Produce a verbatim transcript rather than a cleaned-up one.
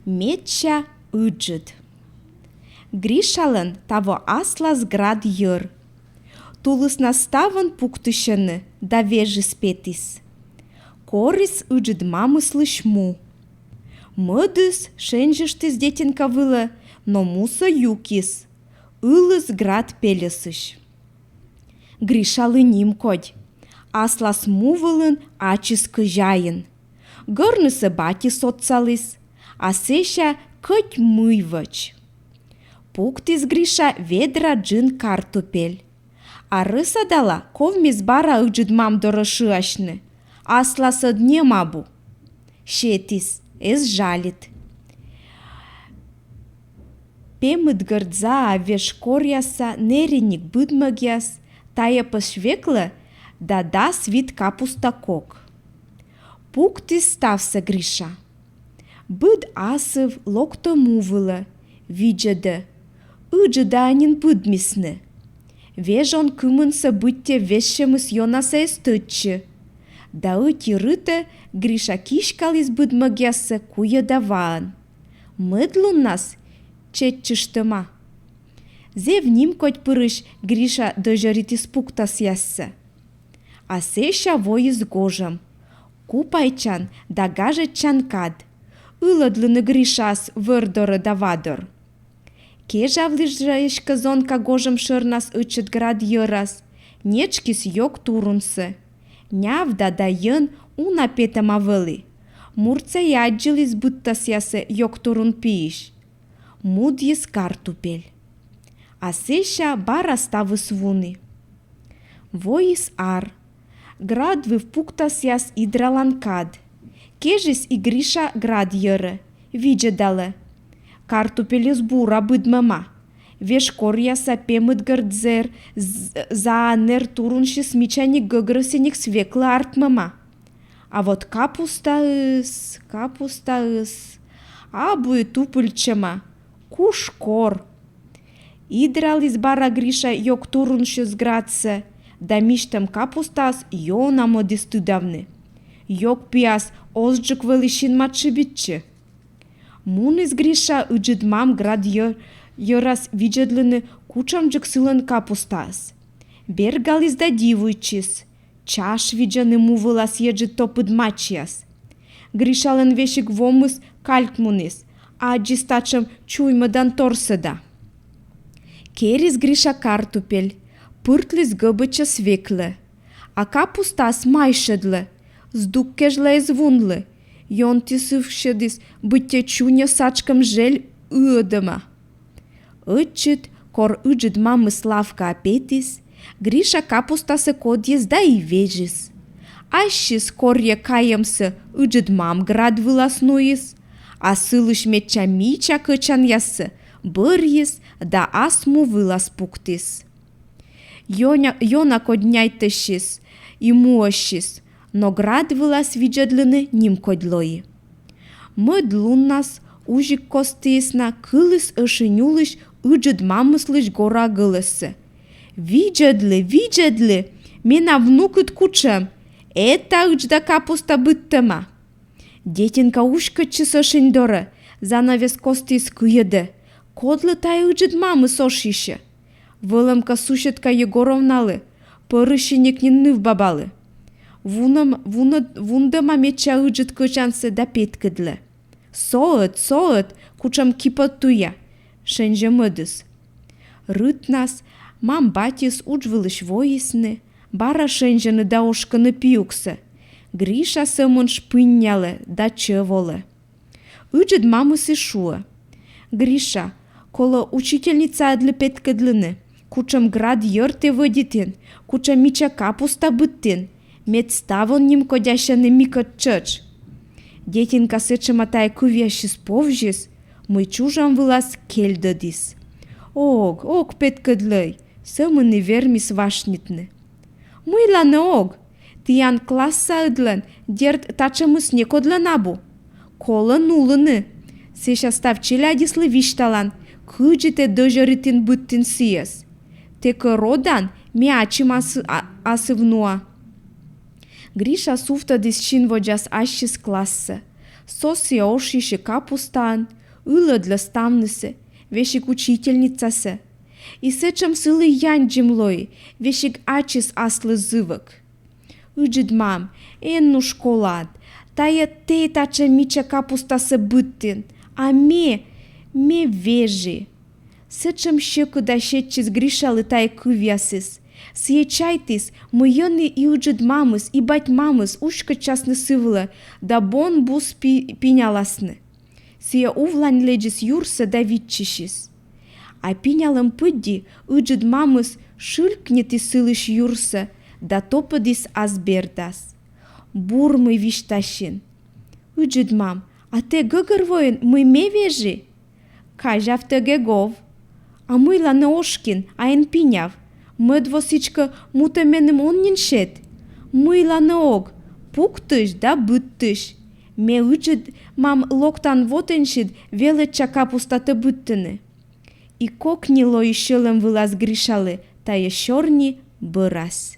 Медся ыджыд. Гришалӧн таво аслас град йӧр. Тулыснас ставӧн пуктысьӧны да вежыс петіс. Корис ыджыд мамыслысь му. Мӧдыс шензьыштіс детинка вылӧ, но мусӧ юкис. Ылыс град пельӧсысь. Гришалы нимкодь. Аслас му вылын ачыс кӧзяин. Гӧрнысӧ батьыс отсаліс, а сэсся кӧть мый вӧч. Пуктіс Гриша ведра джын картупель. А рӧсадала ковмис бара ыджыд мам дорӧ шыасьны. Аслас ӧд нем абу. Сетіс, эз жалит. Пемыдгӧрд заа веж коръяса нэриник быдмӧгъяс, тайӧ пӧсь веклӧ да дас вит капуста кок. Пуктіс ставсӧ Гриша. Быд асыв локтӧ му вылӧ, видзӧдӧ, ыджыда-ӧ нин быдмисны. Вежон кымынсӧ быттьӧ вежсьӧмыс ёнасӧ эз тӧдчы. Да ӧти рытӧ Гриша киськаліс быдмӧгъяссӧ куйӧда ваӧн. Мӧд луннас чеччыштӧма. Зэв нимкодьпырысь Гриша дӧзьӧритіс пуктасъяссӧ. А сэсся воис гожӧм. Купайтчан да гажӧдчан кад. Ылӧдлыны Гришаӧс вӧр дорӧ да вадор. Кежавліс жӧ эськӧ зонка гожӧм шӧрнас ӧтчыд град йӧрас, нетшкис ёг турунсӧ. Нявда да йӧн уна петӧма вӧлі. Муртса и аддзыліс быдтасъясӧ ёг турун пиысь. Мудйис картупель. А сэсся бара ставыс вуні. Воис ар. Град выв пуктасъяс идралан кад. Кежис и Гриша град йӧрӧ, видзӧдалӧ. Картупельыс бура быдмӧма. Веж коръяса пемыдгӧрд зэр з-, заа нер турунсьыс мичаник гӧгрӧсіньыс веклӧ артмӧма. А вот капустаыс, капустаыс абу и тупыльтчӧма. Куш кор. Идраліс бара Гриша ёг турунсьыс градсӧ да мисьтӧм капустаӧс ёна мӧдіс тыдавны. Ёг пиас озджык вӧлі синмад шыбитчы. Муніс Гриша ыджыд мам град йӧ-, йӧрас видзӧдлыны, кутшӧмджык сылӧн капустаыс. Бергаліс да дивуйтчис. Чаш видзӧны му вылас еджыд топыд мачьяс. Гришалӧн весиг вомыс кальк муніс, аддзис татшӧм чуймӧдан торсӧ да. Керис Гриша картупель, пыртліс гӧбӧчӧс веклӧ. А капустаыс майшӧдлӧ, здук кежлӧ эз вунлы, ёнтіс-ывсьӧдіс, быттьӧ чуньӧ сатшкӧм жель ыӧдӧма. Ӧтчыд, кор ыджыд мамыс лавкаӧ петіс, Гриша капустасӧ кодйис да и вежис. Ассьыс корйӧ кайӧмсӧ ыджыд мам град вылас нуис, а сылысь медся мича кӧчанъяссӧ бӧрйис да ас му вылас пуктіс. Ёна-, ёна кодь няйтӧсьыс и муӧсьыс, но град вылас видзӧдлыны нимкодь лои. Мӧд луннас узик костіыс на кыліс ӧшинь улысь ыджыд мамыслысь гора гӧлӧссӧ: «Видзӧдлы, видзӧдлы, мена внукыд кутшӧм! Эта ыджда капуста быдтӧма!» Детинка уськӧдчис ӧшинь дорӧ, занавес костіыс кыйӧдӧ. Кодлы тайӧ ыджыд мамыс ошйысьӧ? Вӧлӧмкӧ, суседка Егоровналы, пӧрысьыник нин нывбабалы. Вунӧм-, вунӧд-, вундӧма медся ыджыд кӧчансӧ да петкӧдлӧ. Со ӧд, со ӧд, кутшӧм киподтуя, шензьӧ мӧдыс. Рытнас мам-батьыс удж вылысь воисны, бара шензьӧны да ошкӧны пиуксӧ. Гриша сӧмын шпыннялӧ да чӧв олӧ. Ыджыд мамыс и шуӧ: «Гриша, колӧ учительницаыдлы петкӧдлыны, кутшӧм град йӧр тэ вӧдитін, кутшӧм мича капуста быдтін, мед ставӧн нимкодясьӧны микӧд тшӧтш». Детинка сэтшӧма тайӧ кывъясысь повзис, мый чужӧм вылас кельдӧдіс. Ог, ог петкӧдлӧй, сӧмын и вермис вошнитны. Мыйла нӧ ог? Тіян классаыдлӧн, дерт, татшӧмыс некодлӧн абу. Колӧ нулыны. Сэсся став челядьыслы висьталан, кыдзи тэ дӧзьӧритін-быдтін сійӧс. Тэ кӧ родан, ме ачым ас-, а-, асывнуа. Гриша сувтӧдіс син водзас ассьыс классӧ. Со сійӧ ошйысьӧ капустаӧн, ылӧдлӧ ставнысӧ, весиг учительницасӧ. И сэтшӧм сылы яндзим лои, весиг ачыс аслыс зывӧк. Ыджыд мам, эн нуш колад, тайӧ тэ татшӧм мича капустасӧ быдтін, а ме, ме вежи. Сэтшӧм сьӧкыда сетчис Гришалы тайӧ кывъясыс. Сійӧ чайтіс, мый ӧні и ыджыд мамыс, и бать-мамыс уськӧдчасны сы вылӧ да бон бус пи- пиняласны. Сійӧ увлань лэдзис юрсӧ да виччысис. А пинялӧм пыдди ыджыд мамыс шылькнитіс сылысь юрсӧ да топӧдіс ас бердас. Бур мый висьтасин. Ыджыд мам, а тэ гӧгӧрвоин, мый ме вежи? Казявтӧг эг ов. А мыйла нӧ ошкин, а эн пиняв? Мӧд во сідзкӧ мутӧ меным он нин сет? Мыйла нӧ ог, пуктысь да быдтысь. Ме, ыджыд мам, локтан вотӧнсьыд велӧдча капустатӧ быдтыны. И кокни лои сьӧлӧм вылас Гришалы тайӧ сёрни бӧрас.